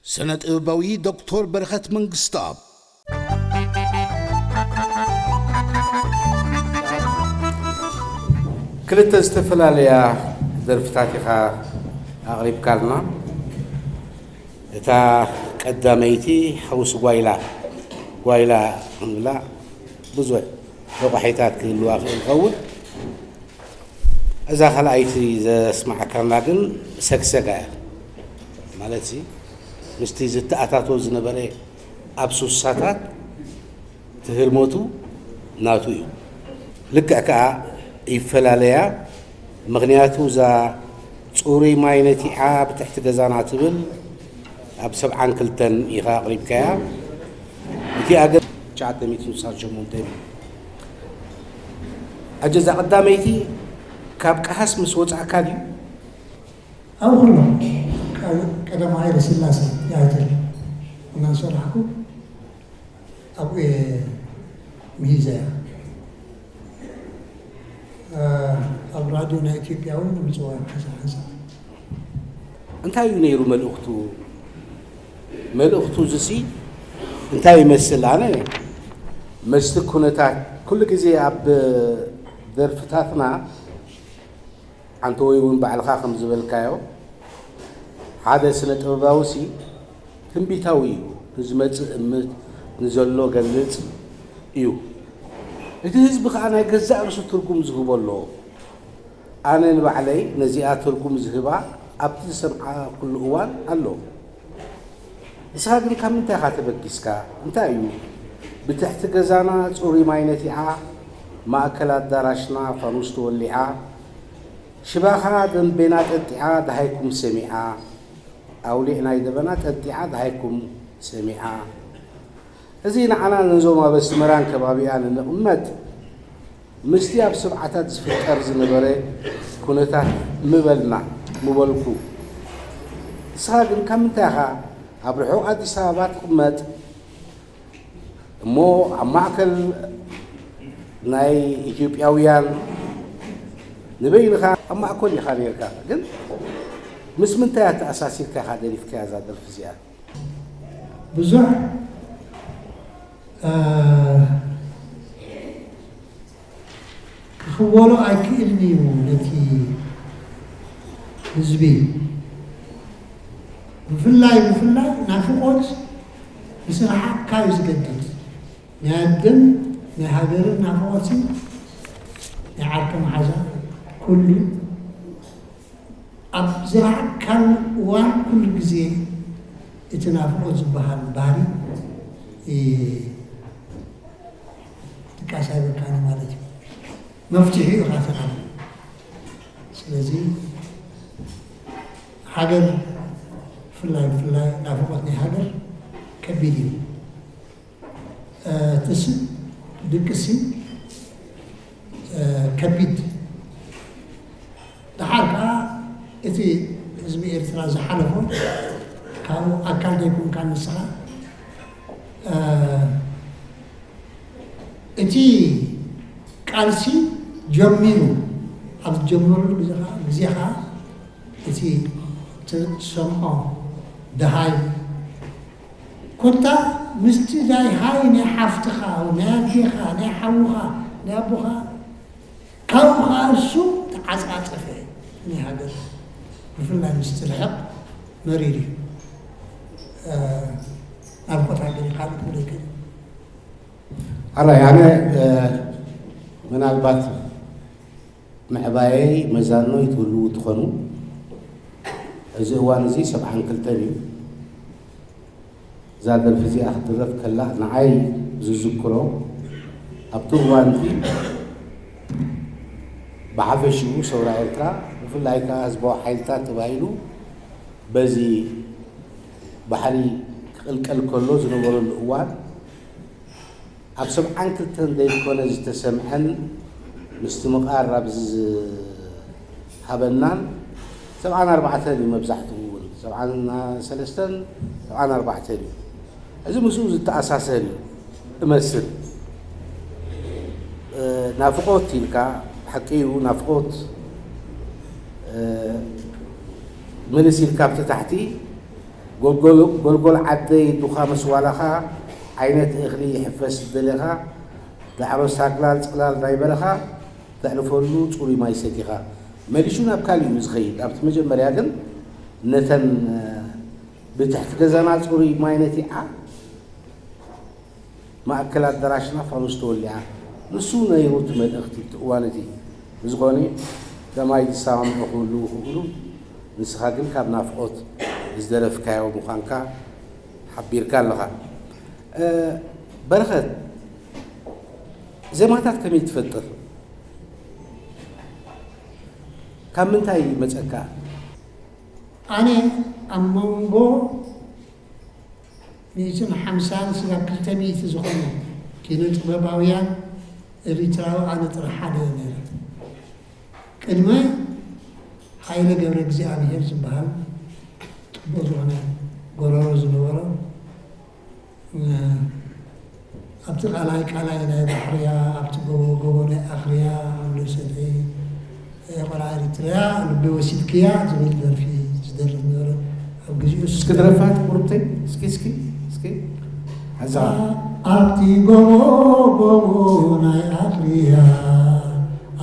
ስነ ጥበባዊ ዶክተር በረኸት መንግስተኣብ። ክልተ ዝተፈላለያ ደርፍታት ኢኻ ኣቕሪብካልና። እታ ቀዳመይቲ ሓውሲ ጓይላ፣ ጓይላ ክንብላ ብዙሕ ረቋሒታት ክህልዋ ክእል ይኸውን። እዛ ካልኣይቲ ዘስማዓካና ግን ሰግሰጋ እያ። ማለት ሲ፣ ምስቲ ዝተኣታቶ ዝነበረ ኣብ ሱሳታት ትህርመቱ ናቱ እዩ። ልክዕ ከኣ ይፈላለያ። ምኽንያቱ እዛ ጽሩይ ማይ ነቲዓ ብትሕቲ ገዛና ትብል ኣብ ሰብዓን ክልተን ኢኻ ኣቕሪብካያ። እቲኣ ግን ትሽዓተ ሚእትን ስሳን ሸሞንተን እዩ። ኣጀ እዛ ቀዳመይቲ ካብ ቀሃስ ምስ ወጻእካ ድዩ? ኣብ ኩሎም ቀ-፣ ቀዳማዊ ሃይለ ስላሴ ቲያትር እናሰራሕኩ ኣብኡ እየ ምሂዘያ። እ፣ ኣብ ራድዮ ናይ ኢትዮጵያ እውን ምጽዋዕ ሓንሳእ ሓንሳእ። እንታይ እዩ ነይሩ መልእኽቱ? መልእኽቱ እዚሲ እንታይ ይመስል? ኣነ መስቲ ኩነታት ኩሉ ግዜ ኣብ ደርፍታትና፣ ኣንተ ወይ እውን ባዕልኻ ከም ዝበልካዮ፣ ሓደ ስነ ጥበባዊ ሲ ትንቢታዊ እዩ። ንዝመጽእ እምት፣ ንዘሎ ገልጽ እዩ። እቲ ህዝቢ ከኣ ናይ ገዛእ ርእሱ ትርጉም ዝህቦ ኣለዎ። ኣነ ንባዕለይ ነዚኣ ትርጉም ዝህባ ኣብቲ ዝሰምዓ ኩሉ እዋን ኣሎ። ንስኻ ግን ካብ ምንታይ ኢኻ ተበጊስካ? እንታይ እዩ? ብትሕቲ ገዛና ጽሩይ ማይ ነቲዓ፣ ማእከል ኣዳራሽና ፋኑስ ተወሊዓ፣ ሽባኻ ደንቤና ጠጢዓ፣ ደሃይኩም ሰሚዓ፣ ኣውሊዕ ናይ ደበና ጠጢዓ፣ ደሃይኩም ሰሚዓ። እዚ ንዓና ነዞም ኣብ ኣስመራን ከባቢኣን እንቕመጥ ምስቲ ኣብ ሰብዓታት ዝፍጠር ዝነበረ ኩነታት ምበልና፣ ምበልኩ። ንስኻ ግን ካብ ምንታይ ኢኻ ኣብ ርሑቕ ኣዲስ ኣበባ ትቕመጥ እሞ ኣብ ማእከል ናይ ኢትዮጵያውያን ንበይንኻ ኣብ ማእከል ኢኻ ነይርካ። ግን ምስ ምንታይ ኣተኣሳሲርካ ኢኻ ደሪፍካያ እዛ ደርፊ እዚኣ? ብዙሕ፣ እ፣ ክኽወሎ ኣይክእልን እዩ ነቲ ህዝቢ። ብፍላይ፣ ብፍላይ ናፍቖት ንስራሓካ እዩ ዝገድድ። ናይ ኣደን ናይ ሃገርን ናፍቖት፣ ናይ ዓርኪ መሓዛ፣ ኩሉ ኣብ ዝረኣካሉ እዋን ኩሉ ግዜ እቲ ናፍቖት ዝበሃል ባህሪ፣ እ፣ ድቃስ ኣይበካን ማለት እዩ። መፍትሒኡ ኢኻ ትረኽቦ። ስለዚ ሃገር፣ ብፍላይ፣ ብፍላይ ናፍቖት ናይ ሃገር ከቢድ እዩ። እ፣ ትስ-፣ ድቅሲ፣ እ፣ ከቢድ። ደሓር ከኣ እቲ ህዝቢ ኤርትራ ዝሓለፎ፣ ካብኡ ኣካል ዘይኮንካ ንስኻ፣ እ፣ እቲ ቃልሲ ጀሚሩ፣ ኣብ ዝጀመረሉ ግዜ ኸኣ፣ ግዜ ኸኣ እቲ ትሰምዖ ደሃይ፣ ኮታ ምስቲ ናይ ሃይ ናይ ሓፍትኻ፣ ናይ ኣዴኻ፣ ናይ ሓውኻ፣ ናይ ኣቦኻ፣ ካብኡ ኸዓ እሱ ተዓጻጸፈ። ናይ ሃገር ብፍላይ ምስቲ ርሕቕ መሪር እዩ። እ፣ ናፍቖት ሃገር እዩ፣ ካልእ ክብል ኣይክእልን። ኣራይ፣ ኣነ፣ እ፣ ምናልባት ምዕባየይ መዛኖይ ትህልዉ ትኾኑ። እዚ እዋን እዚ ሰብዓን ክልተን እዩ። እዛ ደርፊ እዚኣ ክትድረፍ ከላ ንዓይ ዝዝክሮ፣ ኣብቲ እዋን እቲ ብሓፈሽኡ ሰውራ ኤርትራ፣ ብፍላይ ከኣ ህዝባዊ ሓይልታት ተባሂሉ በዚ ባሕሪ ክቕልቀል ከሎ ዝነበረሉ እዋን፣ ኣብ ሰብዓን ክልተን ዘይኮነ ዝተሰምዐን ምስትምቓር ኣብዚ ዝሃበናን፣ ሰብዓን ኣርባዕተን እዩ መብዛሕትኡ እውን፣ ሰብዓን ሰለስተን፣ ሰብዓን ኣርባዕተን እዩ። እዚ ምስኡ ዝተኣሳሰር እዩ እመስል። እ፣ ናፍቖት ኢልካ፣ ሓቂ እዩ፣ ናፍቖት፣ እ፣ ምልስ ኢልካ ኣብቲ ታሕቲ ጎልጎል ጎልጎል ዓደይ ዱኻ መስዋላኻ ዓይነት እኽሊ ይሕፈስ ደለኻ ዳዕሮ ሳግላል ጽላል ናይ በረኻ ተዕርፈሉ ጽሩይ ማይ ሰቲኻ መሊሱ ናብ ካሊእ እዩ ዝኸይድ። ኣብቲ መጀመርያ ግን ነተን ብትሕቲ ገዛና ጽሩይ ማይ ነቲዓ ማእከል ኣዳራሽና ፋኑስ ተወሊዓ። ንሱ ነይሩ እቲ መልእኽቲ እቲ እዋን እቲ። ብዝኾነ ከማይ ዝሰማምዑ ክህልዉ ይኽእሉ፣ ንስኻ ግን ካብ ናፍቖት ዝደረፍካዮ ምዃንካ ሓቢርካ ኣለኻ። በረኸት፣ ዜማታት ከመይ ትፈጥር? ካብ ምንታይ ይመጸካ? ኣነ ኣብ መንጎ ሚእትን ሓምሳን ስጋብ ክልተ ሚእቲ ዝኾኑ ኪነ ጥበባውያን ኤሪትራዊ ኣነ ጥራሕ ሓደ እየ ነይረ። ቅድመ ሃይለ ገብረ እግዚኣብሔር ዝበሃል ጽቡቕ ዝኾነ ጎረሮ ዝነበሮ ኣብቲ ቃላይ ቃላይ ናይ ባሕርያ ኣብቲ ጎቦ ጎቦ ናይ ኣኽርያ ኣብ ልሰተይ ቆልዓ ኤሪትርያ ልቢ ወሲድክያ ዝብል ደርፊ ዝደርፍ ነበረ ኣብ ግዚኡ እስኪ ድረፋት ቁርብተይ እስኪ እስኪ እስኪ ኣዛ ኣብቲ ጎቦ ጎቦ ናይ ኣኽርያ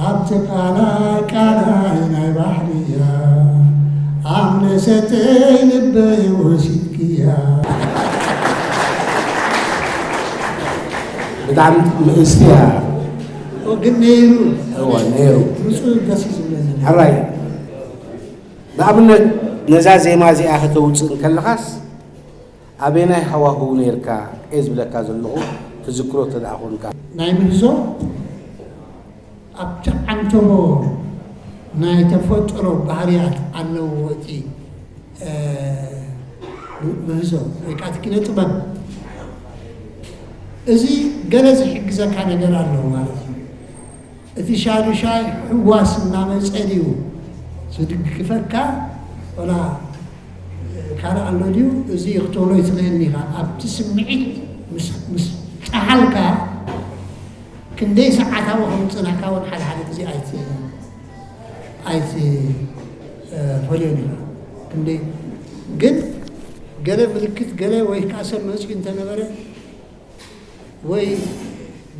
ኣብቲ ቃላይ ቃላይ ናይ ባሕርያ ኣምለሰተይ ልበይ ወሲድክያ። ብጣዕሚ ምእስቲ እያ። ግን ነይሩ እዋ ነይሩ። ምፁ ደስ ዝብለኒ ሕራይ። ንኣብነት ነዛ ዜማ እዚኣ ከተውፅእ እንከለኻስ ኣበናይ ሃዋህው ነይርካ እየ ዝብለካ ዘለኹ። ትዝክሮ ተደኣ ኮንካ ናይ ምህዞ ኣብቲ ዓንተቦ ናይ ተፈጥሮ ባህርያት ኣለዎ እቲ ምህዞ ወይ ከዓ እቲ ኪነ ጥበብ። እዚ ገለ ዝሕግዘካ ነገር ኣሎ ማለት እዩ። እቲ ሻዱሻይ ሕዋስ እናመፀ ድዩ ዝድግፈካ ወላ ካልእ ኣሎ ድዩ? እዚ ክትብሎ ይትኽእል ኢኻ። ኣብቲ ስምዒት ምስ ጨሓልካ ክንደይ ሰዓታዊ ከም ዝጸናሕካ እውን ሓደ ሓደ ግዜ ኣይት ኣይትፈልዮን ኢኻ። ክንደይ ግን ገለ ምልክት ገለ ወይ ከዓ ሰብ መጺኡ እንተነበረ ወይ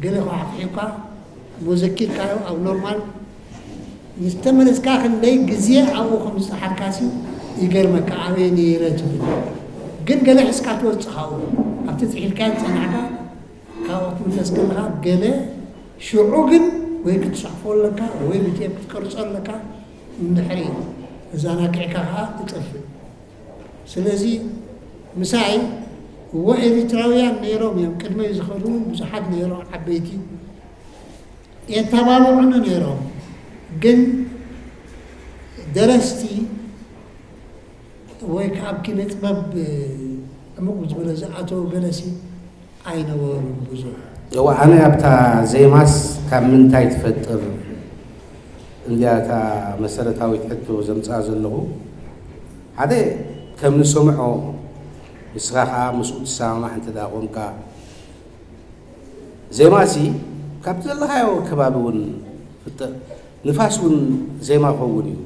ገለ ኳሕኩሒኳ እሞ ዘኪርካዮ ኣብ ኖርማል ምስ ተመለስካ ክንደይ ግዜ ኣብኡ ከም ዝጸሓልካሲ ይገርመካ። ኣበይ ነይረ ትብል ግን ገለ ሒዝካ ትወጽእ ካብኡ ኣብቲ ጽሒልካዮ ዝጸናሕካ ካብኡ ክትምለስ ከለኻ ገለ ሽዑ ግን ወይ ክትጽሕፎ ኣለካ ወይ ብቴፕ ክትቀርጾ ኣለካ። እንድሕሪ ተዘናጊዕካ ከኣ ትጠፍእ። ስለዚ ምሳይ እወ ኤሪትራውያን ነይሮም እዮም ቅድመይ ዝኸዱ እውን ብዙሓት ነይሮም ዓበይቲ የተባብዑኒ ነይሮም። ግን ደረስቲ ወይ ከዓ ኣብ ኪነ ጥበብ ዕሙቕ ዝበለ ዝኣተው ገለሲ ኣይነበሩን ብዙሕ። እዋ ኣነ ኣብታ ዜማስ ካብ ምንታይ ትፈጥር እንድያ እታ መሰረታዊት ሕቶ ዘምፅኣ ዘለኹ። ሓደ ከም ንሰምዖ ንስኻ ከዓ ምስኡ ትሰማማዕ እንተ ደኣ ኮንካ ዜማ ሲ ካብ ዘለኻዮ ከባቢ እውን ፍጠር ንፋስ እውን ዜማ ክኸውን እዩ።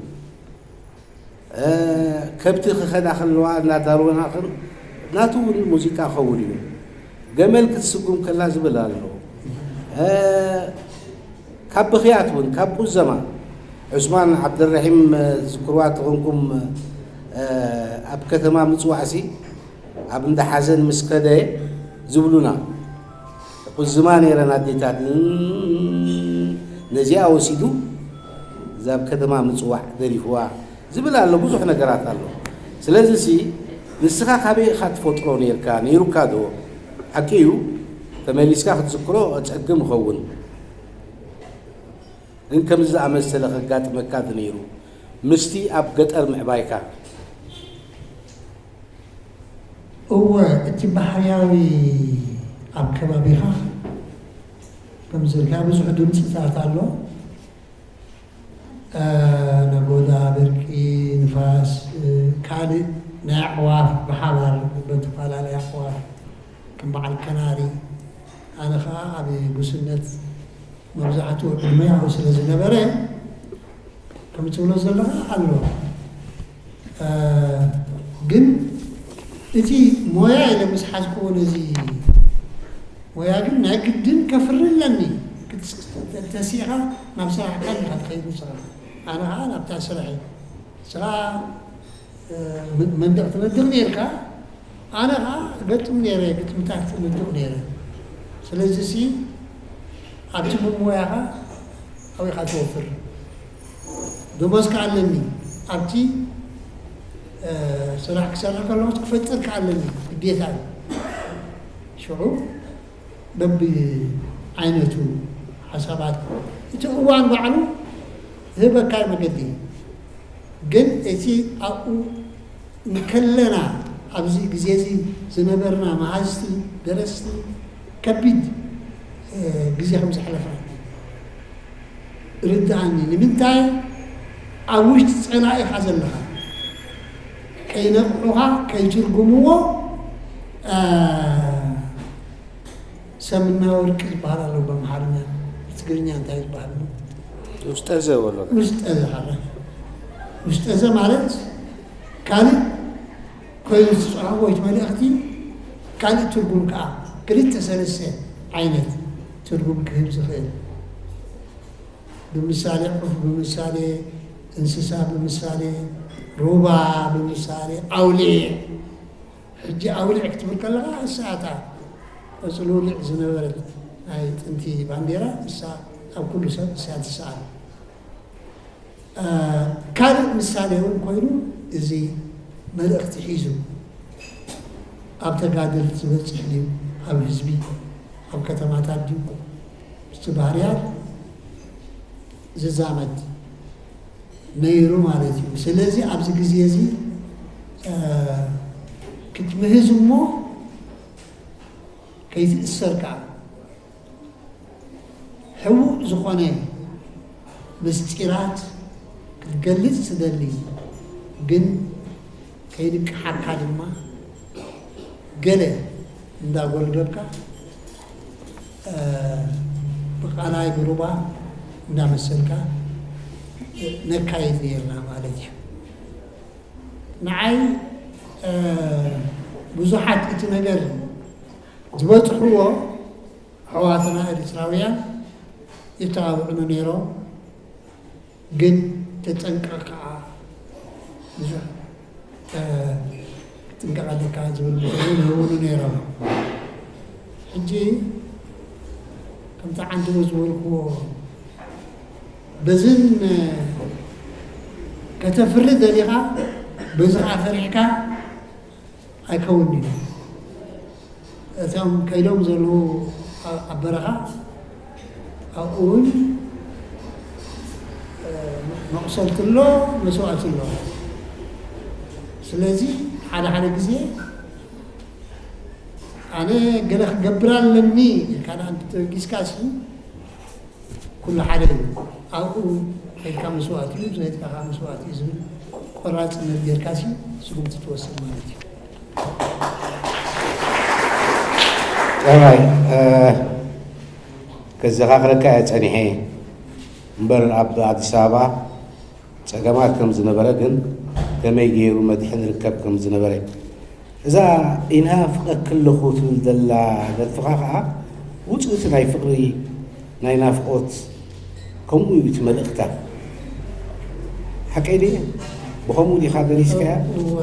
ከብቲ ክኸዳ ከለዋ እናዳርወናኽን ናቱ እውን ሙዚቃ ክኸውን እዩ። ገመል ክትስጉም ከላ ዝብል ኣሎ። ካብ ብኽያት እውን ካብ ቁዘማ ዑስማን ዓብደልረሒም ዝክርዋ ተኾንኩም ኣብ ከተማ ምፅዋዕሲ ኣብ እንዳ ሓዘን ምስ ከደ ዝብሉና ቁዝማ ነይረን ኣዴታት ነዚኣ ወሲዱ እዛ ኣብ ከተማ ምፅዋዕ ደሪፍዋ ዝብል ኣሎ። ብዙሕ ነገራት ኣሎ። ስለዚ ሲ ንስኻ ካበይ ኢኻ ትፈጥሮ ነይርካ ነይሩካ ዶ? ሓቂ እዩ ተመሊስካ ክትዝክሮ ጸግም ይኸውን። ግን ከምዚ ዝኣመሰለ ከጋጥመካ ነይሩ ምስቲ ኣብ ገጠር ምዕባይካ። እወ እቲ ባህርያዊ ኣብ ከባቢኻ ከምዚ ኢልካ ብዙሕ ድምፅታት ኣሎ። ነጎዳ፣ ብርቂ፣ ንፋስ፣ ካልእ ናይ ኣዕዋፍ ብሓባር በቲ ፈላለያ ኣዕዋፍ ከም በዓል ከናሪ ኣነ ኸዓ ኣብ ጉስነት መብዛሕትኡ ዕድመ ኣብኡ ስለ ዝነበረ ከም ትብሎ ዘለኻ ኣሎ ግን እቲ ሞያ ኢለ ምስ ሓዝክዎ ነዚ ሞያ ግን ናይ ግድን ከፍሪ ኣለኒ። ክትስ-፣ ተሲእኻ ናብ ስራሕካ ኢኻ ትኸይድ ንስኻ። ኣነ ኸዓ ናብታ ስራሐይ። ንስኻ፣ እ፣ መ-፣ መንደቕ ትነድቕ ነይርካ፣ ኣነ ኸዓ እገጥም ነይረ፣ ግጥምታት እነድቕ ነይረ። ስለዚ ሲ ኣብቲ ብሞያኻ ኣብኡ ኢኻ ትወፍር። ደሞዝ ከኣ ኣለኒ። ኣብቲ፣ እ፣ ስራሕ ክሰርሕ ከለኹ ክፈጥር ከኣ ኣለኒ፣ ግዴታ እዩ። ሽዑ በብዓይነቱ ሓሳባት እቲ እዋን ባዕሉ ዝህበካ መገዲ እዩ። ግን እቲ ኣብኡ እንከለና ኣብዚ ግዜ እዚ ዝነበርና መሃዝቲ ደረስቲ ከቢድ፣ እ፣ ግዜ ከም ዘሕለፍና ርድኣኒ። ንምንታይ ኣብ ውሽጢ ጸላኢ ኢኻ ዘለኻ። ከይነቕሑኻ፣ ከይትርጉምዎ፣ እ፣ ሰምና ወርቂ ዝበሃል ኣሎ ብኣምሓርኛ፣ ብትግርኛ እንታይ ዝበሃል ኣሎ? ውስጠዘ በሎ። ውስጠዘ ሓራ። ውስጠዘ ማለት ካልእ ኮይኑ ዝጸሓፎ ወይ እቲ መልእኽቲ ካልእ ትርጉም ከኣ ክልተ ሰለስተ ዓይነት ትርጉም ክህብ ዝኽእል። ብምሳሌ ዑፍ፣ ብምሳሌ እንስሳ፣ ብምሳሌ ሩባ፣ ብምሳሌ ኣውሊዕ። ሕጂ ኣውሊዕ ክትብል ከለኻ እሳ እታ ቆጽሊ ውሊዕ ዝነበረት ናይ ጥንቲ ባንዴራ እሳ ኣብ ኩሉ ሰብ እሳ ትሰኣል። እ፣ ካልእ ምሳሌ እውን ኮይኑ እዚ መልእኽቲ ሒዙ ኣብ ተጋደልቲ ዝበጽሕ ድዩ፣ ኣብ ህዝቢ፣ ኣብ ከተማታት ድዩ፣ ምስቲ ባህርያት ዝዛመድ ነይሩ ማለት እዩ። ስለዚ ኣብዚ ግዜ እዚ፣ እ፣ ክትምህዝ እሞ ከይትእሰር ከኣ ሕቡእ ዝኾነ ምስጢራት ክትገልጽ ትደሊ፣ ግን ከይንቅሓካ ድማ ገለ እንዳጎልደልካ፣ እ፣ ብቓላይ ብሩባ እንዳመሰልካ ነካይድ ነይርና ማለት እዩ። ንዓይ፣ እ፣ ብዙሓት እቲ ነገር ዝበጽሕዎ ኣሕዋትና ኤርትራውያን ይተባብዑኒ ነይሮም። ግን ተጠንቀቕ ከኣ ብዙሕ፣ እ፣ ክትጥንቀቕ ኣለካ ዝብል ምኽሪ ይህቡኒ ነይሮም። ሕጂ ከምቲ ዓንድቦ ዝበልክዎ በዝን ከተፍሪ ደሊኻ በዚ ከኣ ፈሪሕካ ኣይከውንን እዩ። እቶም ከይዶም ዘለዉ ኣ-፣ ኣብ በረኻ ኣብኡ እውን፣ እ፣ መቑሰልቲ ኣሎ፣ መስዋእቲ ኣሎ። ስለዚ ሓደ ሓደ ግዜ ኣነ ገለ ክገብር ኣለኒ ኢልካ ደኣ እንተተበጊስካ ሲ ኩሉ ሓደ እዩ። ኣብኡ ከይድካ መስዋእቲ እዩ፣ ዘይድካ ከዓ መስዋእቲ እዩ ዝብል ቆራፅነት ጌርካ ሲ ስጉምቲ ትወስድ ማለት እዩ። ጠባይ፣ እ፣ ከዘኻኽረካ እየ ጸኒሐ እምበር ኣብ ኣዲስ ኣበባ ጸገማት ከም ዝነበረ ግን ከመይ ገይሩ መድሕን ርከብ ከም ዝነበረ እዛ ይናፍቐኪ ኣለኹ ትብል ዘላ ደርፍኻ ኸዓ ውጽእቲ ናይ ፍቕሪ ናይ ናፍቖት ከምኡ እዩ እቲ መልእኽታ። ሓቀይ ድየ? ብኸምኡ ዲኻ ገሊጽካያ? እወ።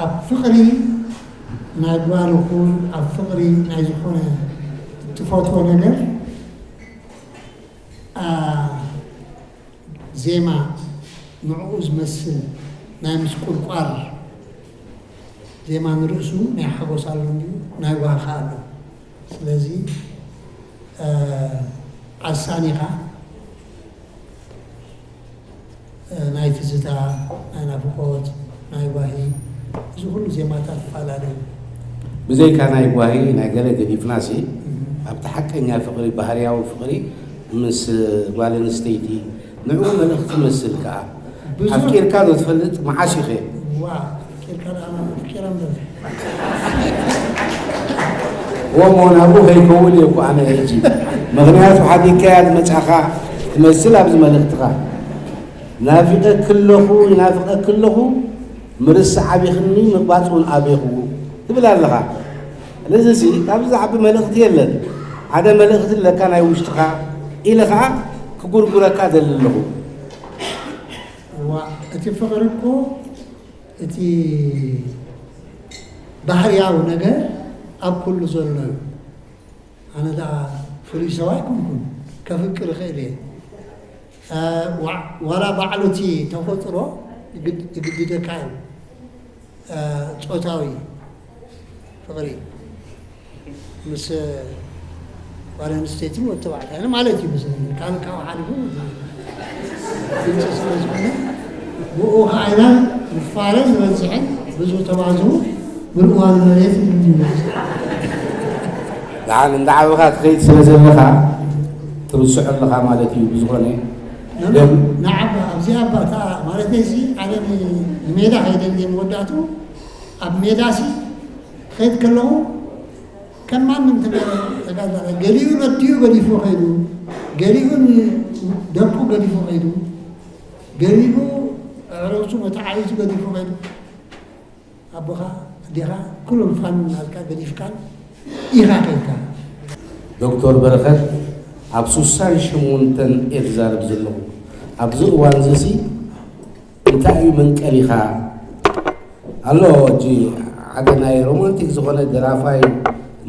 ኣብ ፍቕሪ ናይ ጓል ይኹን ኣብ ፍቕሪ ናይ ዝኾነ እትፈትዎ ነገር ዜማ ንዕኡ ዝመስል ናይ ምስቁርቋር ዜማ ንርእሱ ናይ ሓጎስ ኣሎ እንድዩ፣ ናይ ጓሂ ከኣ ኣሎ። ስለዚ ኣሳኒኻ ናይ ትዝታ፣ ናይ ናፍቖት፣ ናይ ጓሂ፣ እዚ ኩሉ ዜማታት ይፈላለ እዩ። ብዘይካ ናይ ጓሂ ናይ ገለ ገዲፍናሲ ኣብቲ ሓቀኛ ፍቕሪ፣ ባህርያዊ ፍቕሪ ምስ ጓል ኣንስተይቲ ንዕኡ መልእኽቲ መስል ከኣ ብዙሕ ኣፍቂርካ ዶ ትፈልጥ? መዓስ ኢኸ? ዋ ኣፍቂርካ ደኣ ኣፍቂረ እምበር ወሞ ናብኡ ከይከውን እየ እኮ ኣነ ሕጂ። ምኽንያቱ ሓዲግካያ ዝመጻኻ ትመስል ኣብዚ መልእኽትኻ። ናፊቐኪ ኣለኹ፣ ይናፍቐኪ ኣለኹ፣ ምርሳዕ ኣቢኽኒ፣ ምቕባጽ እውን ኣቤኹ ትብል ኣለኻ። ስለዚ እዚ ካብዚ ዝዓቢ መልእኽቲ የለን። ሓደ መልእኽቲ ኣለካ ናይ ውሽጥኻ ኢለ ኸዓ ክጉርጉረካ ደሊ ኣለኹ። እዋ፣ እቲ ፍቕሪ እኮ እቲ ባህርያዊ ነገር ኣብ ኩሉ ዘሎ እዩ። ኣነ ደኣ ፍሉይ ሰብ ኣይኮንኩን፣ ከፍቅር እኽእል እየ። እ፣ ዋ-፣ ዋላ ባዕሉ እቲ ተፈጥሮ ይግድ-፣ ይግድደካ እዩ። እ፣ ጾታዊ ፍቕሪ ምስ ጓል ኣንስተይትን ወዲ ተባዕታይን ማለት እዩ። ምስ ካልእ ካብኡ ሓሊፉ ግልፂ ስለ ዝኾነ፣ ብኡ ከዓ ኢና ንፋረን ንበዝሕን፣ ብዙ ተባዝሑ፣ ምልእዋ ንመሬት እንድዩ። ደሓን እንዳዓበኻ ትኸይድ ስለ ዘለኻ ትርስዖ ኣለኻ ማለት እዩ። ብዝኾነ ግን ንዓብ ኣብዚኣ ባታ ማለት እዚ ኣነ ን-፣ ንሜዳ ከይደ እንደ መወዳእቱ ኣብ ሜዳ ሲ ከይድ ከለኹ ከም ማንም ተጋ-፣ ተጋዳላይ ገሊኡ ነዲኡ ገዲፉ ከይዱ፣ ገሊኡ ንደቁ ገዲፉ ከይዱ፣ ገሊኡ ኣዕሩኽቱ መተዓቢቱ ገዲፉ ከይዱ፣ ኣቦኻ ኣዴኻ ኩሎም ፋን ናትካ ገዲፍካን ኢኻ ከይድካ። ዶክተር በረኸት፣ ኣብ ሱሳን ሸሞንተን እየ ዝዛረብ ዘለኹ። ኣብዚ እዋን እዚ ሲ እንታይ እዩ መንቀሊኻ? ኣሎ፣ ሕጂ ሓደ ናይ ሮማንቲክ ዝኾነ ደራፋይ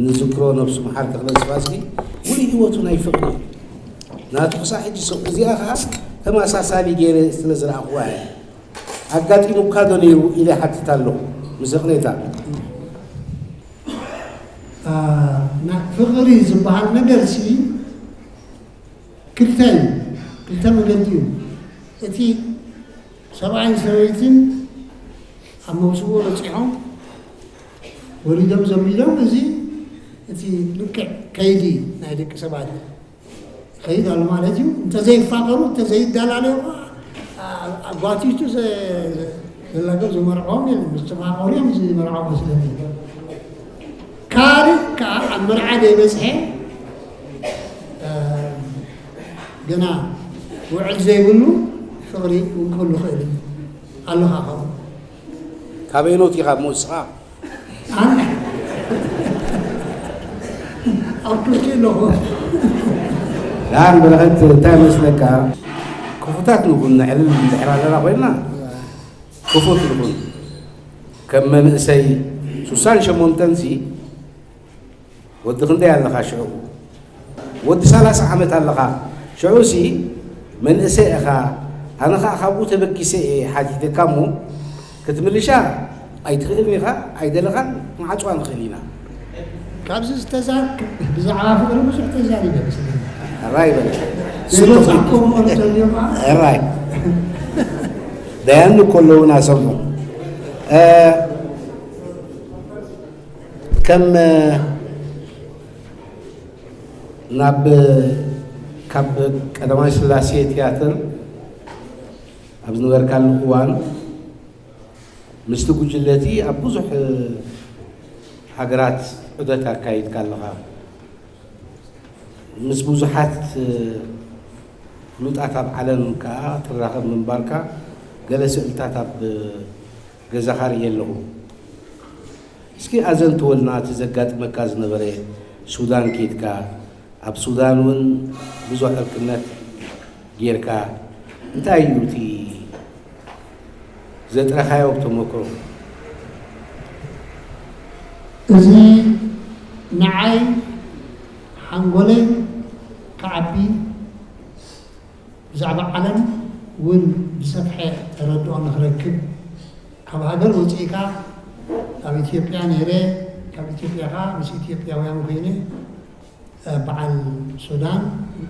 ንዝክሮ ነብሱ መሓር ተኽለ ስፋስኪ ሙሉእ ህይወቱ ናይ ፍቕሪ እዩ። ናቱ ክሳብ ሕጂ ስቕ፣ እዚኣ ኸዓ ተመሳሳሊ ገይረ ስለ ዝረኣኽዋ እየ። ኣጋጢሙካ ዶ ነይሩ ኢለ ይሓትት ኣለኹ። ምስ ይቕሬታ። አ፣ ና-፣ ፍቕሪ ዝበሃል ነገር ሲ ክልተ እዩ፣ ክልተ መገዲ እዩ። እቲ ሰብኣይን ሰበይትን ኣብ መውስቦ በፂሖም ወሊዶም ዘሚዶም፣ እዚ እቲ ልክዕ ከይዲ ናይ ደቂ ሰባት ይኸይድ ኣሎ ማለት እዩ። እንተዘይፋቐሩ፣ እንተዘይደላለዩ፣ ኣ-፣ ኣጓቲቱ ዘ-፣ ዘላገብ ዝመርዖም የለን። ምስ ተፋቐሩ እዮም ዝመርዖ መስለኒ። ካልእ ከዓ ኣብ መርዓ ዘይበፅሐ፣ እ፣ ገና ውዕል ዘይብሉ ፍቕሪ እውን ክህሉ ይኽእል እዩ። ኣለኻ ካብኡ። ካበይኖት ኢኻ እሞ ንስኻ? ኣነ ኣብ ቱርኪ ኣለኹ። ደሓን በረኸት፣ እንታይ መስለካ? ክፉታት ንኹን፣ ነዕልል እንድሕር ኣለና ኮይንና፣ ክፉት ንኹን። ከም መንእሰይ ሱሳን ሸሞንተን ሲ፣ ወዲ ክንደይ ኣለኻ ሽዑ? ወዲ ሰላሳ ዓመት ኣለኻ። ሽዑ ሲ መንእሰይ ኢኻ። ኣነ ኸዓ ካብኡ ተበጊሰ እየ ሓቲተካ እሞ፣ ክትምልሻ ኣይትኽእልን ኢኻ፣ ኣይደለኻን፣ ንዓጽዋ ንኽእል ኢና። ካብዚ ዝተዛ-፣ ብዛዕባ ፍቕሪ ብዙሕ ተዛሪበ መስለኒ። ሕራይ በል። ዘይበጻሕኩዎ እምበር እንተልዮም ከዓ ሕራይ። ደያኑ እኮ ኣለዉና ሰምዑ። እ፣ ከም፣ እ፣ ናብ፣ ካብ ቀዳማዊ ስላሴ ትያትር ኣብ ዝነበርካሉ እዋን ምስቲ ጉጅለቲ ኣብ ብዙሕ ሃገራት ዑደት ኣካይድካ ኣለኻ። ምስ ብዙሓት ፍሉጣት ኣብ ዓለም ከኣ ትራኸብ ምንባርካ ገለ ስእልታት ኣብ ገዛኻ ርእየ ኣለኹ። እስኪ ኣዘንትወልና እቲ ዘጋጥመካ ዝነበረ። ሱዳን ኬድካ፣ ኣብ ሱዳን እውን ብዙሕ ዕርክነት ጌርካ፣ እንታይ እዩ እቲ ዘጥረኻዮ ተመክሮ? እዚ ንዓይ ሓንጎለይ ክዓቢ፣ ብዛዕባ ዓለም እውን ዝሰፍሐ ተረድኦ ንኽረክብ፣ ካብ ሃገር ወፂእካ ኣብ ኢትዮጵያ ነይረ፣ ካብ ኢትዮጵያ ከዓ ምስ ኢትዮጵያውያን ኮይነ፣ እ፣ በዓል ሱዳን፣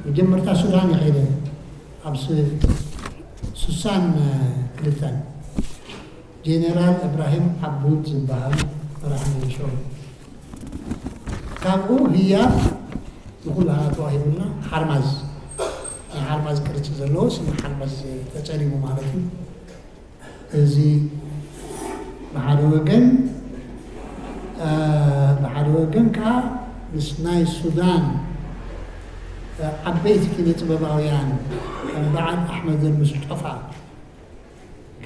መጀመርታ ሱዳን እየ ከይደ፣ ኣብ ስ-፣ ስሳን ክልተን። ጄኔራል እብራሂም ዓቡድ ዝበሃል መራሒ ሚሊሻ። ካብኡ ህያብ ንኹላና ተዋሂቡና፣ ሓርማዝ፣ ናይ ሓርማዝ ቅርጺ ዘለዎ ስም ሓርማዝ ተጸሊሙ ማለት እዩ። እዚ ብሓደ ወገን፣ እ፣ ብሓደ ወገን ከኣ ምስ ናይ ሱዳን፣ እ፣ ዓበይቲ ኪነ ጥበባውያን ከም በዓል ኣሕመድ ኣልሙስጠፋ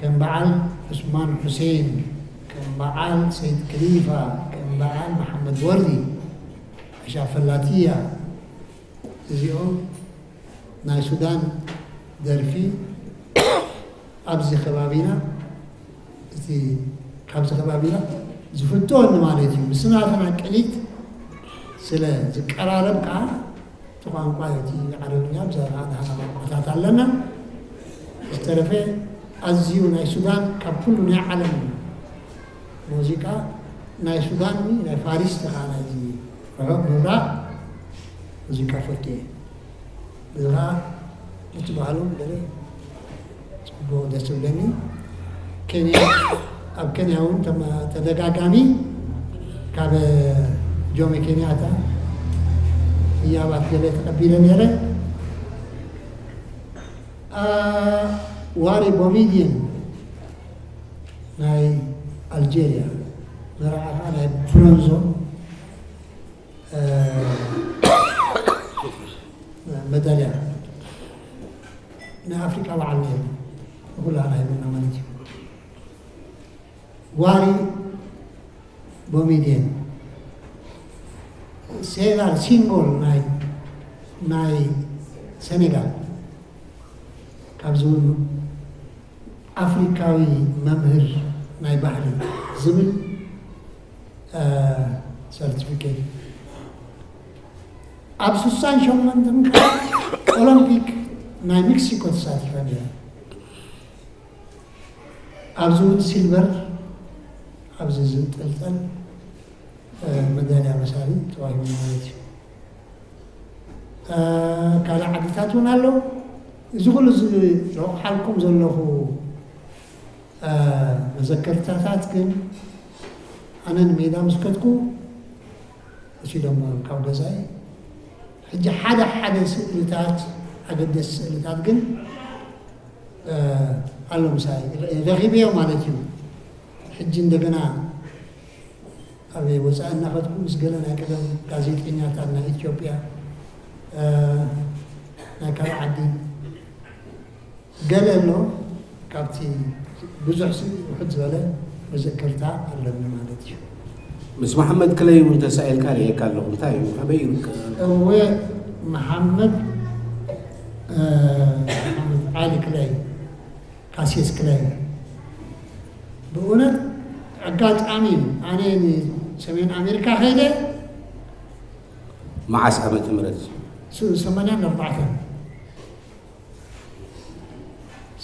ከም በዓል ዑስማን ሑሴን፣ ከም በዓል ሰይድ ክሊፋ፣ ከም በዓል መሓመድ ወርዲ፣ ሻፈላትያ፣ እዚኦም ናይ ሱዳን ደርፊ ኣብዚ ከባቢና፣ እቲ ካብዚ ከባቢና ዝፍትወኒ ማለት እዩ። ምስ ናትና ቅኒት ስለ ዝቀራረብ ከዓ እቲ ቋንቋ እቲ ዓረብኛ ብዛዕባ ደሃና ቋንቋታት ኣለና። ዝተረፈ ኣዝዩ ናይ ሱዳን ካብ ኩሉ ናይ ዓለም ሙዚቃ ናይ ሱዳን ናይ ፋሪስ ተኻ ናይዚ ርሑቕ ምብራቕ ሙዚቃ ፈትየ። እዚ ኸዓ እቲ ባህሎም ገለ ጽቡቕ ደስ ዝብለኒ። ኬንያ፣ ኣብ ኬንያ እውን ተማ-፣ ተደጋጋሚ ካብ ጆሞ ኬንያታ ህያባት ገለ ተቐቢለ ነይረ። አ፣ ዋሪ ቦሚድየን ናይ ኣልጀርያ፣ መርዓ ኸዓ ናይ ብሮንዞ፣ አ፣ መዳልያ ናይ ኣፍሪቃ በዓል ነይሩ። ንኹላና ሂቡና ማለት እዩ። ዋሪ ቦሚድየን፣ ሴዳር ሲንጎል ናይ፣ ናይ ሴኔጋል፣ ካብዚ እውን ኣፍሪካዊ መምህር ናይ ባህሊ ዝብል፣ እ፣ ሰርቲፊኬት። ኣብ ስሳን ሸሞንተን ከዓ ኦሎምፒክ ናይ ሜክሲኮ ተሳቲፈን እየን። ኣብዚ እውን ሲልቨር፣ ኣብዚ ዝንጥልጠል፣ እ፣ መዳልያ መሳሊ ተዋሂቡ ማለት እዩ። እ፣ ካልእ ዓድታት እውን ኣሎ። እዚ ኩሉ እዚ ዝረቑሓልኩም ዘለኹ፣ እ፣ መዘከርታታት ግን ኣነ ንሜዳ ምስ ከድኩ ወሲዶም ካብ ገዛይ። ሕጂ ሓደ ሓደ ስእልታት፣ ኣገደስቲ ስእልታት ግን፣ እ፣ ኣሎ ምሳይ፣ ረኺበዮ ማለት እዩ። ሕጂ እንደገና ኣብ ወፃኢ እናኸድኩ ምስ ገለ ናይ ቀደም ጋዜጠኛታት ናይ ኢትዮጵያ፣ እ፣ ናይ ካልእ ዓዲ ገለ ኣሎ። ካብቲ ብዙሕ ሲ ውሕድ ዝበለ መዘከርታ ኣለኒ ማለት እዩ። ምስ መሓመድ ክለይ እውን ተሳኢልካ ርእየካ ኣለኹ። እንታይ እዩ? ካበይ እዩ? እወ፣ መሓመድ፣ እ፣ መሓመድ ዓሊ ክለይ፣ ካሲየስ ክለይ። ብእውነት ኣጋጣሚ እዩ። ኣነ ንሰሜን ኣሜሪካ ከይደ። መዓስ ዓመተ ምህረት? ሱ-፣ ሰማንያን ኣርባዕተን።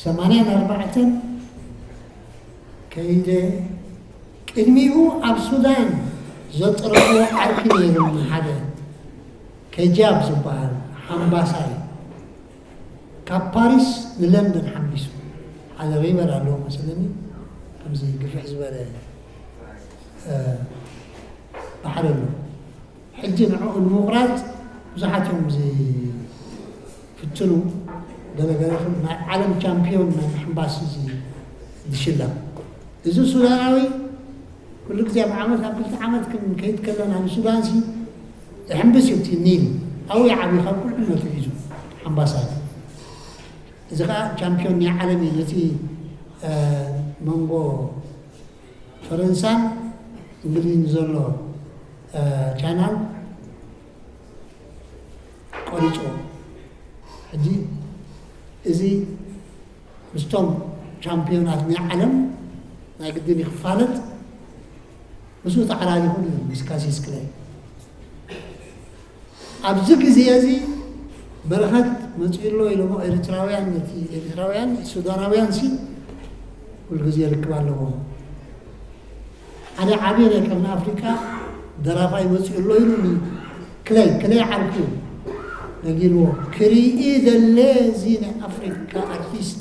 ሰማንያን ኣርባዕተን ከይደ። ቅድሚኡ ኣብ ሱዳን ዘጥረኽዎ ዓርኪ ነይሩኒ፣ ሓደ ከጃብ ዝበሃል ሓምባሳይ፣ ካብ ፓሪስ ንለንደን ሓምቢሱ። ሓደ ሪቨር ኣለዎ መሰለኒ፣ ከምዚ ግፍሕ ዝበለ፣ እ፣ ባሕሪ ኣሎ። ሕጂ ንዕኡ ንምቑራጽ ብዙሓት እዮም ዝፍትኑ። ገለገለ ከም ናይ ዓለም ቻምፒዮን ናይ ምሕንባስ እዚ ዝሽለም። እዚ ሱዳናዊ ኩሉ ግዜ ኣብ ዓመት፣ ኣብ ክልተ ዓመት ክንከይድ ከለና ንሱዳንሲ ይሕንብስ እዩ፣ እቲ ኒል ኣብኡ ይዓብዩ ካብ ቁልዕነቱ ሒዙ ሓምባሳይ። እዚ ኸዓ ቻምፒዮን ናይ ዓለም እዩ። ነቲ፣ እ፣ መንጎ ፈረንሳን እንግሊዝን ዘሎ፣ እ፣ ቻናል ቆሪጾ። ሕጂ እዚ ምስቶም ቻምፒዮናት ናይ ዓለም ናይ ግድን እዩ ክፋለጥ፣ ምስኡ ተዓራሪኹ እዩ ምስ ካሲስ ክለይ። ኣብዚ ግዜ እዚ በረኸት መጺኡ ኣሎ ኢሎሞ ኤርትራውያን፣ ነቲ ኤርትራውያን ሱዳናውያን ሲ ኩሉ ግዜ ርክብ ኣለዎ። ሓደ ዓብየ ናይ ቀርኒ ኣፍሪቃ ደራፋይ መጺኡ ኣሎ ኢሉኒ። ክለይ፣ ክለይ ዓርኩ ነጊርዎ። ክርኢ ዘለ እዚ ናይ ኣፍሪካ ኣርቲስት፣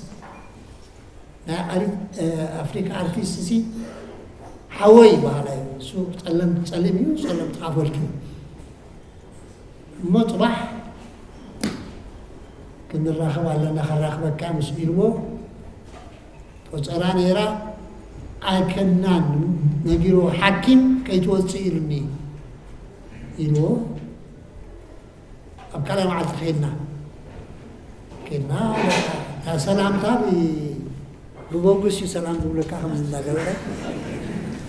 ናይ ኣሪ-፣ እ፣ ኣፍሪካ ኣርቲስት ሲ ሓወይ በሃላይ እዩ። እሱ ጸለም-፣ ጸሊም እዩ፣ ጸለምቲ ኣፈወርቂ እዩ። እሞ ጽባሕ ክንራኸብ ኣለና፣ ከራኽበካ ምስ ኢልዎ፣ ቆጸራ ነይራ፣ ኣይከናን ነጊርዎ፣ ሓኪም ከይትወጽእ ኢሉኒ ኢልዎ። ኣብ ካልኣይ መዓልቲ ከይድና፣ ከይድና፣ በቃ፣ እታ ሰላምታ ብ-፣ ብመንግስቲ ሰላም ዝብለካ ከም እንዳገበረ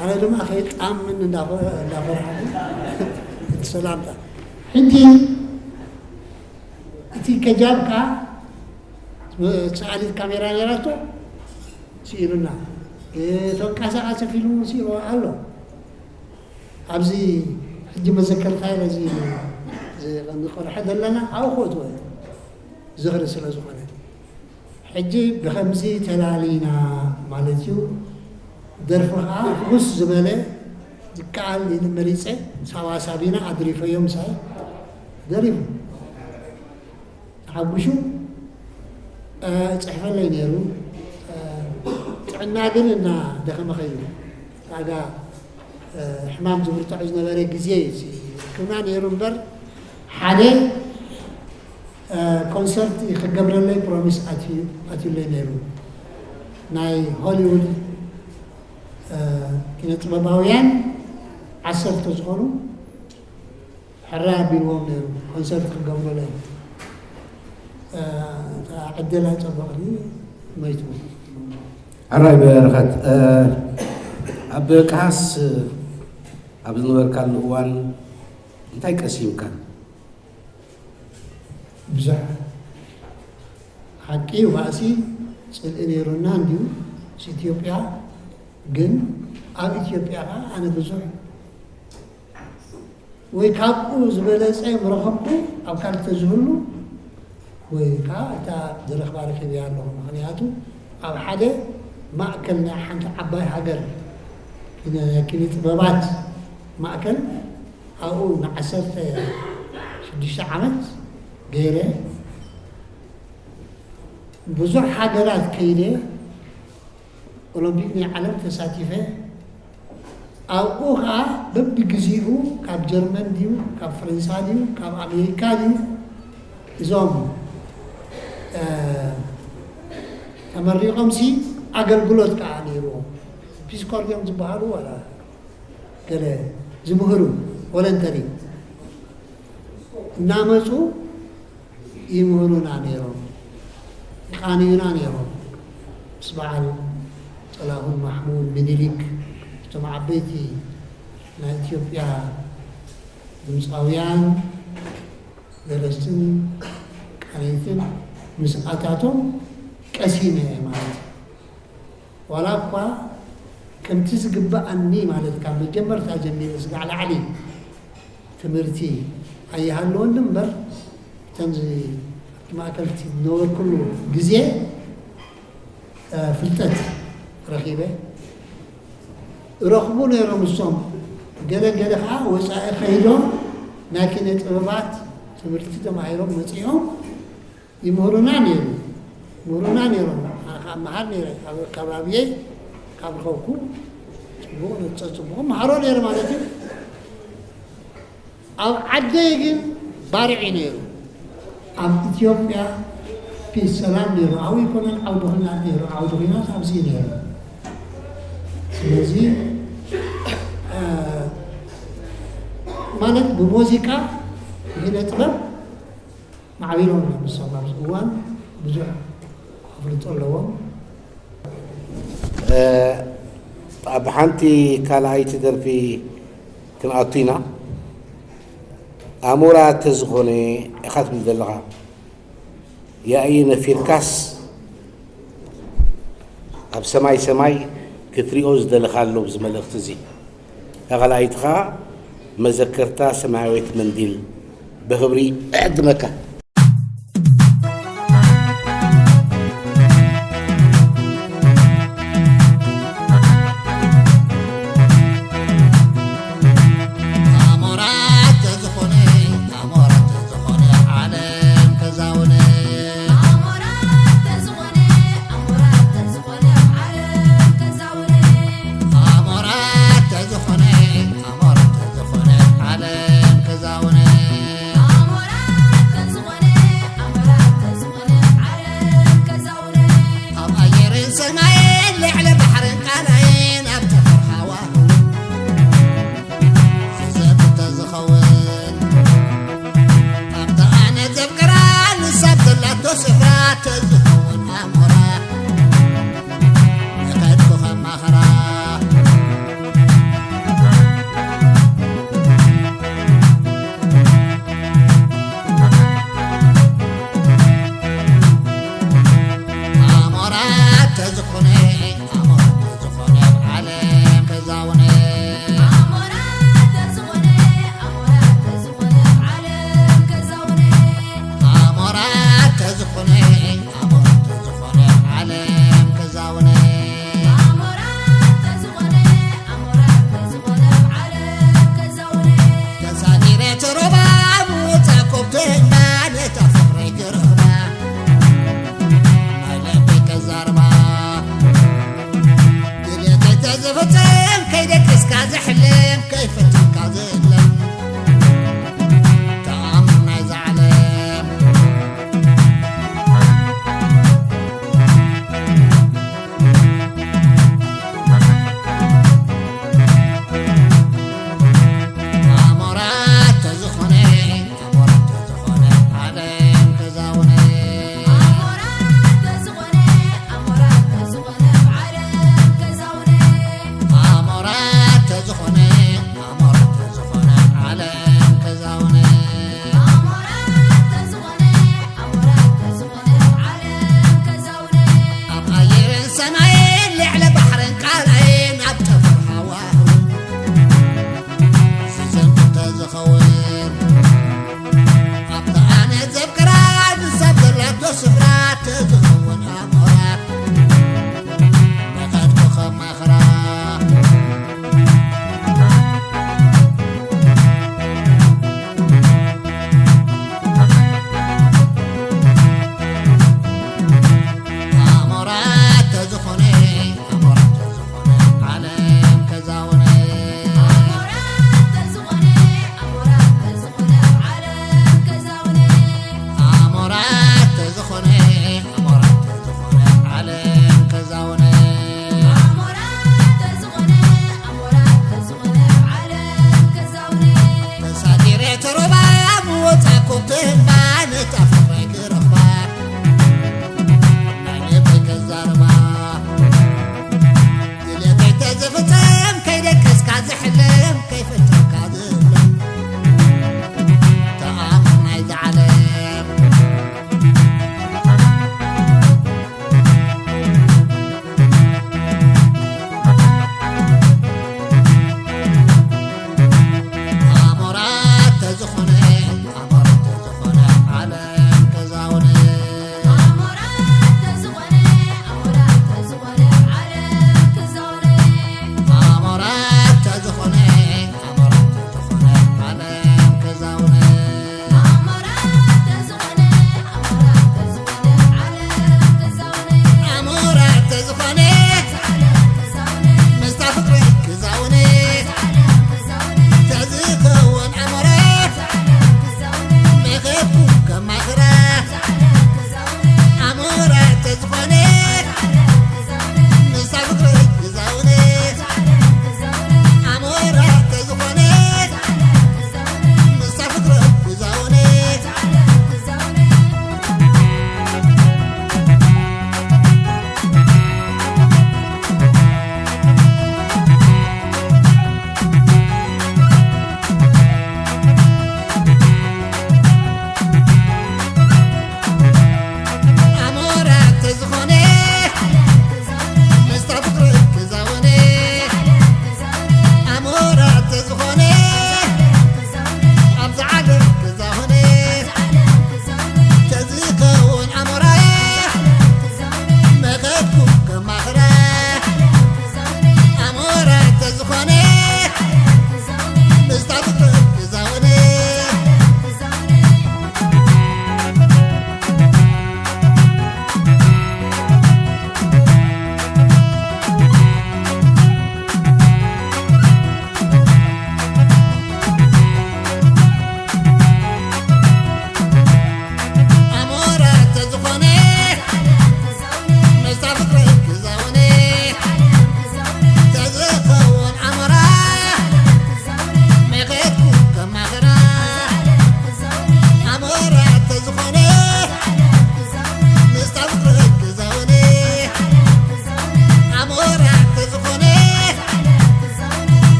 ኣነ ድማ ከይጣምን እንዳፈ- እንዳፈራሕኩ እቲ ሰላምታ ሕጂ እቲ ከጃብካ ሰኣሊት ካሜራ ነይራቶ ስኢሉና ተንቀሳቃሲ ፊልም ስኢሉ ኣሎ። ኣብዚ ሕጂ መዘከርታ ኢለ እዚ ዝቆርሐ ዘለና ኣብኡ ክእትዎ ዝኽሪ ስለ ዝኾነ ሕጂ ብኸምዚ ተላሊና ማለት እዩ። ደርፊ ከዓ ፍኹስ ዝበለ ዝከኣል ኢሉ መሪፀ ሳባሳቢና ኣድሪፈዮ ምሳይ ደሪፉ ተሓጉሹ። ጽሕፈለይ ነይሩ። ጥዕና ግን እናደኸመ ኸይዱ። ዳጋ ሕማም ዝብርትዖ ዝነበረ ግዜ እዩ ክብና ነይሩ እምበር ሓደ ኮንሰርት ክገብረለይ ፕሮሚስ ኣትዩለይ ነይሩ። ናይ ሆሊውድ ኪነ ጥበባውያን ዓሰርተ ዝኾኑ ሕራይ ኣቢልዎም ነይሩ። ኮንሰርት ክገብሩለይ ዕድል ኣይፀበቕኒ መይቱ። ሕራይ በረኸት ኣብ ቃስ ኣብ ዝነበርካሉ እዋን እንታይ ቀሲምካ? ብዙሕ ሓቂ ባእሲ ፅልኢ ነይሩና እንዲዩ ኢትዮጵያ ግን ኣብ ኢትዮጵያ ከዓ ኣነ ብዙሕ ወይ ካብኡ ዝበለፀ ምረኸብኩ ኣብ ካልተ ዝህሉ ወይ ከዓ እታ ዝረኽባ ረኪበያ ኣለኹ። ምክንያቱ ኣብ ሓደ ማእከል ናይ ሓንቲ ዓባይ ሃገር ናይ ኪነ ጥበባት ማእከል ኣብኡ ንዓሰርተ ሽዱሽተ ዓመት ገይረ ብዙሕ ሃገራት ከይደ ኦሎምፒክ ናይ ዓለም ተሳቲፈ ኣብኡ ከዓ በብግዚኡ ካብ ጀርመን ድዩ ካብ ፈረንሳ ድዩ ካብ ኣሜሪካ ድዩ እዞም ተመሪቆምሲ ኣገልግሎት ከዓ ነይርዎም ፒስኮር ድዮም ዝበሃሉ ዋላ ገለ ዝምህሩ ቮለንተሪ እናመፁ ይምህሩና ነይሮም ይቃንዩና ነይሮም ምስ በዓል ጥላሁን ማሕሙድ ምኒሊክ እቶም ዓበይቲ ናይ ኢትዮጵያ ድምፃውያን ደረስትን ቃነይትን ምስ ኣታቶም ቀሲመ ማለት እዩ ዋላ እኳ ከምቲ ዝግበኣኒ ማለት ካብ መጀመርታ ጀሚረ ስጋዕ ላዕሊ ትምህርቲ ኣይሃለወኒ እምበር እተን ኣብቲ ማእከል ዝነበርኩሉ ግዜ ፍልጠት ረኺበ ረኽቡ ነይሮም እሶም ገለ ገለ ከዓ ወፃኢ ከይዶም ናይ ኪነ ጥበባት ትምህርቲ ተማሂሮም መፂኦም ይምህሩና ነይሩ ምህሩና ነይሮም ኣመሃር ነይረ ኣብ ከባቢየ ካብ ረኸብኩ ፅቡቕ ነፀ ፅቡቕ መሃሮ ነይረ ማለት እዩ ኣብ ዓደይ ግን ባርዒ ነይሩ ኣብ ኢትዮጵያ ፒስ ሰላም ነይሩ ኣብኡ ይኮነን ዓውዲ ኩናት ነይሩ ዓውዲ ኩናት ኣብዚ ነይሩ ስለዚ ማለት ብሙዚቃ ብኪነ ጥበብ ማዕቢሎም እዮም ንሶም ኣብዚ እዋን ብዙሕ ኣፍልጦ ኣለዎም። ኣብ ሓንቲ ካልኣይቲ ደርፊ ክንኣቱ ኢና። ኣሞራ ተዝኾነ ኢኻ ትብል ዘለኻ ያኢ ነፊርካስ ኣብ ሰማይ ሰማይ ክትሪኦ ዝደለኻ ኣሎ ብዚ መልእኽቲ እዚ። እታ ካልኣይቲ ኸኣ መዘከርታ ሰማያዊት መንዲል ብኽብሪ እዕድመካ። ካዘ ሕለም ከይፈትን ካዘ እለም ተኣምር ናይዛ ዓለም። ኣሞራ ተዝኾነ፣ ኣሞራ ተዝኾነ ዓለም ገዛውነ። ኣሞራ ተዝኾነ፣ ኣሞራ ተዝኾነ ዓለም ገዛውነ። ኣሞራ ተዝኾነ፣ ኣሞራ ተዝኾነ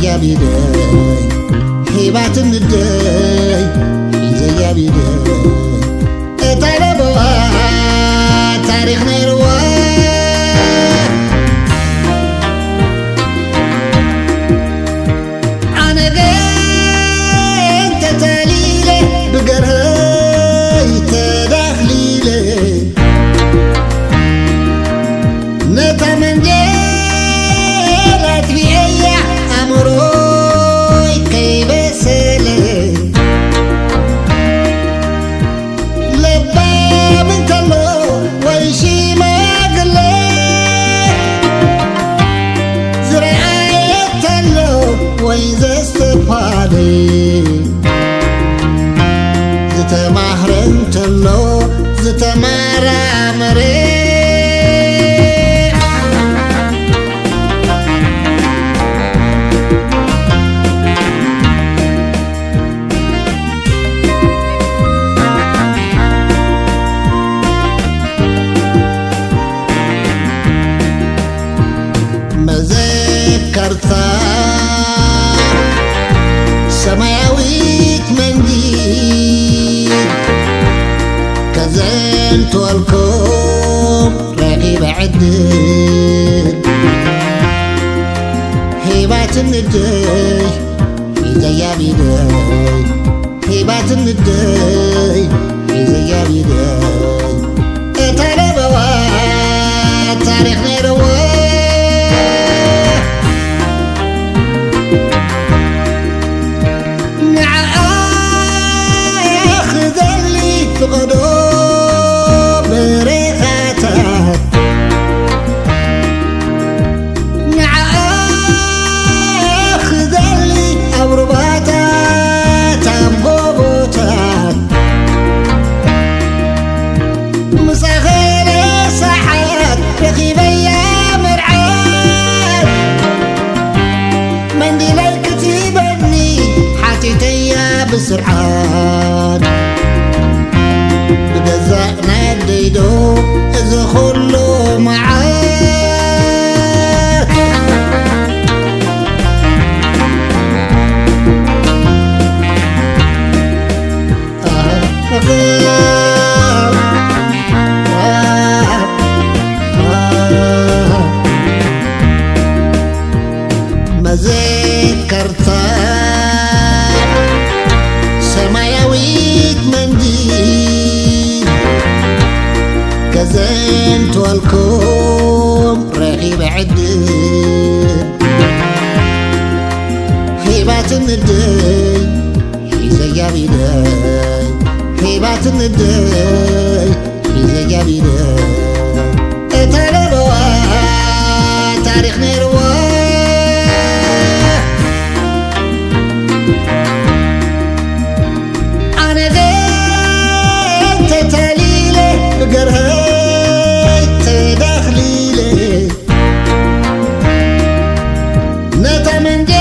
ሒዘያ ቢደይ ሂባትኒ ደይ ሒዘያ ቢደይ እታ ለበዋ ታሪኽ ነይርዋ ኣነ ግን ተታሊለ ብገርሀይ ተዳኽሊለ ነታ መንጀል ኣጥፊኤያ ኣእምሮይ ከይበሰለ ለባም እንተሎ ወይ ሽማግለ ዝረኣየ እንተሎ ወይ ዘስተብሃለ ዝተማህረ እንተሎ ዝተመራመረ መዘከርታ ሰማያዊት መንዲ ከዘንትወልኩም ረኺበ ዕድል ሂባትኒ ደይ ሒዘያ ቢደይ ሂባትኒ ደይ ሒዘያ ቢደይ እታ ለበዋ ታሪኽ ነይረዋ ንዓኣ ክደሊ ፍቐዶ በረኻታት ንዓኣ ክደሊ ኣብ ሩባታት ኣብ ጎቦታት ምሳኸለ ሰዓት ረኺበያ መርዓት መንዲለይ ክትበኒ ሓቲተያ ብስርዓት ብገዛእ ናይ ኣደይዶ እዚ ኩሉ መዓት መዘከርታ ሰማያዊት መንዲል ከዘንትወልኩም ረኺበ ዕድል ሂባትኒ ደይ ሒዘያ ቢደይ ሂባትኒ ደይ ሒዘያ ቢደይ እታ ለበዋ ታሪኽ ነይርዋ ኣነ ግን ተታሊለ ብገርሀይ ተዳኽሊለ ነታ መንጀ